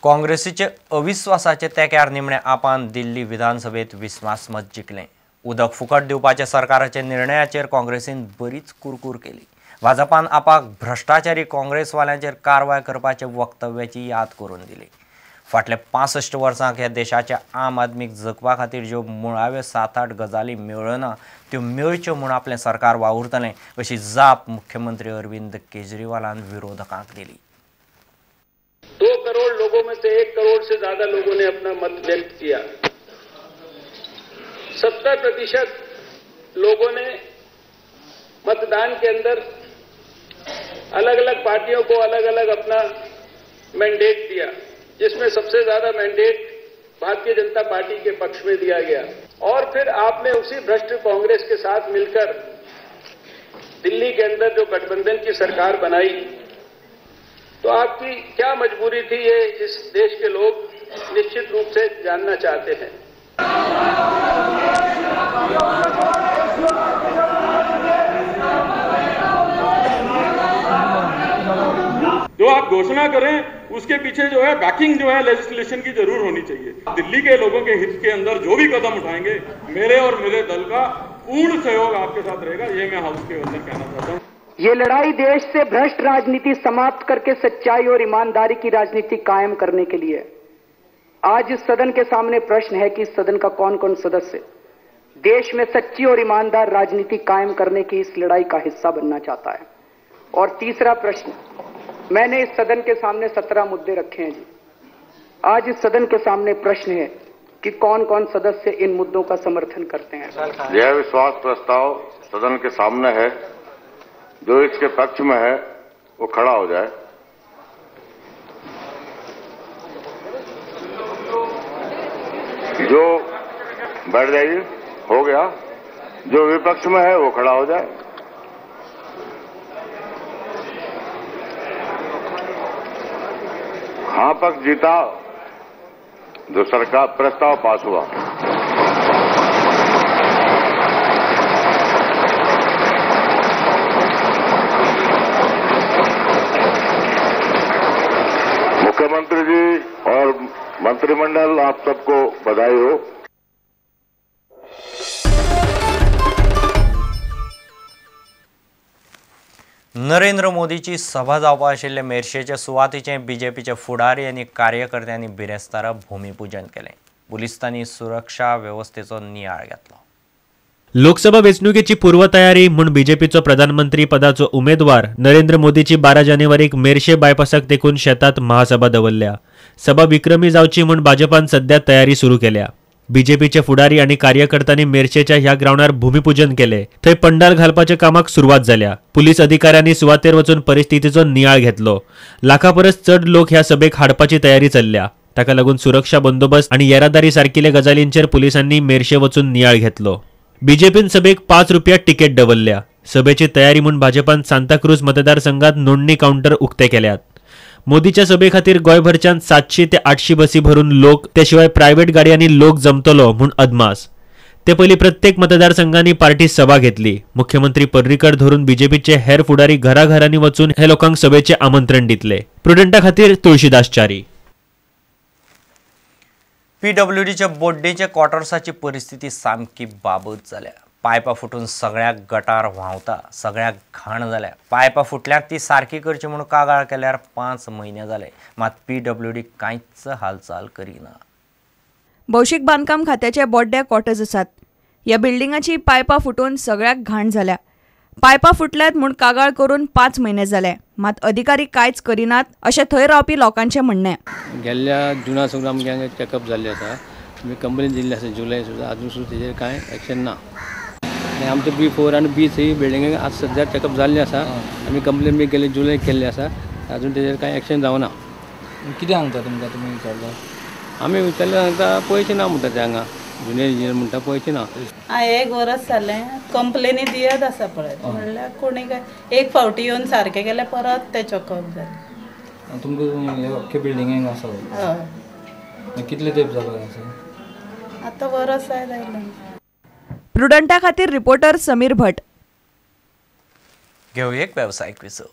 काँग्रेसीचे अविश्वासाचे तेक्यार निमणे आपान दिल्ली विधानसभेत विस्वासमत जिखलें। उदक फुकट दिवपाच्या सरकाराच्या निर्णयाचेर काँग्रेसीन बरीच कुरकूर केली। भाजपान आपाक भ्रष्टाचारी काँग्रेसवाल्यांचेर कारवाय करपाच्या वक्तव्याची याद करून दिली। फाटल्या 65 वर्सांक ह्या देशाच्या आम आदमीक जगपा खातीर ज्यो मुळाव्यो 7-8 गजाली मेळना त्यो मेळच्यो म्हूण आपलें सरकार वावुरतलें अशी जाप मुख्यमंत्री अरविंद केजरीवालान विरोधकांक दिली। 2 करोड़ लोगों में से 1 करोड़ से ज्यादा लोगों ने अपना मत व्यक्त किया। 70% लोगों ने मतदान के अंदर अलग अलग पार्टियों को अलग अलग अपना मैंडेट दिया, जिसमें सबसे ज्यादा mandate Bharatiya Janata party K पक्ष में दिया गया। और फिर आपने उसी भ्रष्ट कांग्रेस के साथ मिलकर दिल्ली के अंदर जो गठबंधन की सरकार बनाई, तो आपकी क्या मजबूरी थी ये इस देश के लोग निश्चित रूप से जानना चाहते हैं। जो आप घोषणा करें उसके पीछे जो है बैकिंग जो है लेजिस्लेशन की जरूर होनी चाहिए। दिल्ली के लोगों के हित के अंदर जो भी कदम उठाएंगे, मेरे और मेरे दल का पूर्ण सहयोग आपके साथ रहेगा, ये मैं हाउस के अंदर कहना चाहता हूँ। ये लड़ाई देश से भ्रष्ट राजनीति समाप्त करके सच्चाई और ईमानदारी की राजनीति कायम करने के लिए। आज इस सदन के सामने प्रश्न है कि इस सदन का कौन कौन सदस्य देश में सच्ची और ईमानदार राजनीति कायम करने की इस लड़ाई का हिस्सा बनना चाहता है। और तीसरा प्रश्न, मैंने इस सदन के सामने 17 मुद्दे रखे हैं जी। आज इस सदन के सामने प्रश्न है कि कौन कौन सदस्य इन मुद्दों का समर्थन करते हैं। यह विश्वास प्रस्ताव सदन के सामने है, जो इसके पक्ष में है वो खड़ा हो जाए। जो बैठ जाइए, हो गया। जो विपक्ष में है वो खड़ा हो जाए। हाँ पक्ष जीता जो सरकार प्रस्ताव पास हुआ। मुख्यमंत्री जी और मंत्रिमंडल, आप सबको बधाई हो। नरेंद्र मोदीची सभा जावपा आशिल्ले मेरशेचे सुवातीचे बीजेपीचे फुडारी आनी कार्यकर्त्यांनी बिरेस्तारा भूमिपूजन केलें। पुलिसांनी सुरक्षा वेवस्थेचो नियाळ घेतलो। लोकसभा वेंचणुकेची पूर्वतयारी म्हूण बीजेपीचो प्रधानमंत्री पदाचो उमेदवार नरेंद्र मोदीची 12 जानेवारीक मेरशे बायपासाक तेकून शेतात महासभा दवरल्या। सभा विक्रमी जावची म्हूण भाजपान सध्या तयारी सुरू केल्या। बीजेपीचे फुडारी आनी कार्यकर्त्यांनी मेरशेच्या ह्या ग्रावंडार भूमिपूजन केले। थंय पंडाल घालपाच्या कामाक सुरवात जाल्या। पुलीस अधिकाऱ्यांनी सुवातेर वचून परिस्थितीचो नियाळ घेतलो। लाखा परस चड लोक ह्या सभेक हाडपाची तयारी चल्ल्या। ताका लागून सुरक्षा बंदोबस्त आनी येरादारी सारकिल्या गजालींचेर पुलिसांनी मेरशे वचून नियाळ घेतलो। बीजेपीन सभेक 5 रुपया तिकेट दवरल्या। सभेची तयारी म्हूण भाजपान सांताक्रूज मतदारसंघात नोंदणी काउंटर उक्ते केल्यात। मोदीच्या सभे खातीर गोंयभरच्यान 700 ते 800 बसी भरून लोक, ते शिवाय प्रायव्हेट गाडयांनी लोक जमतलो म्हूण अदमास। ते पयलीं प्रत्येक मतदारसंघांनी पार्टी सभा घेतली। मुख्यमंत्री पर्रीकर धरून बीजेपीचे हेर फुडारी घराघरांनी वचून हे लोकांक सभेचे आमंत्रण दितले। प्रुडंटा खातीर तुळशीदास च्यारी। पीडब्ल्यूडीच्या बोड्डेच्या क्वॉर्टर्साची परिस्थिती सामकी बाबत जाल्या। पायपां फुटून सगळ्याक गटार व्हांवता, सगळ्याक घाण जाल्या। पायपां फुटल्यार ती सारकी करची म्हूण कागाळ केल्यार 5 म्हयने जाले, मात पीडब्ल्यूडी कांयच हालचाल करिना। भौशीक बांदकाम खात्याचे बोड्ड्या क्वॉर्टर्स आसात। ह्या बिल्डिंगाची पायपां फुटून सगळ्याक घाण जाल्या। पायपां फुटल्यात म्हूण कागाळ करून 5 म्हयने जाले, मात अधिकारी कांयच करिनात अशें थंय रावपी लोकांचें म्हणणें। गेल्ल्या जुना सुद्दां आमगे हांगा चॅकअप जाल्लें आसा, आमी कंप्लेन दिल्ली आसा जुलय सुद्दां, आजून सुद्दां तेजेर कांय एक्शन ना। आनी आमचे B4 आनी B3 बिल्डिंगेक आज सद्या चॅकअप जाल्लें आसा, आमी कंप्लेन बी केल्ली जुलय केल्ली आसा, आजून तेजेर कांय एक्शन जावना। कितें सांगता तुमकां तुमी विचारल्यार? आमी विचारल्यार सांगता पयशे ना म्हणटा ते, हांगा जुनियर इंजिनियर म्हणटा पयशे ना। एक वरस जालें कंप्लेनी दियत आसा पळय, म्हणल्यार कोणी काय एक फावटी येवन सारकें केलें परत तें चॉकअप जालें। तुमकां अख्खे बिल्डिंगेक आसा? हय। कितले तेंप जालो आसा? आतां वरस जायत आयलें। प्रुडंटा खातीर रिपोर्टर समीर भट। घेवया एक वेवसायीक विसव।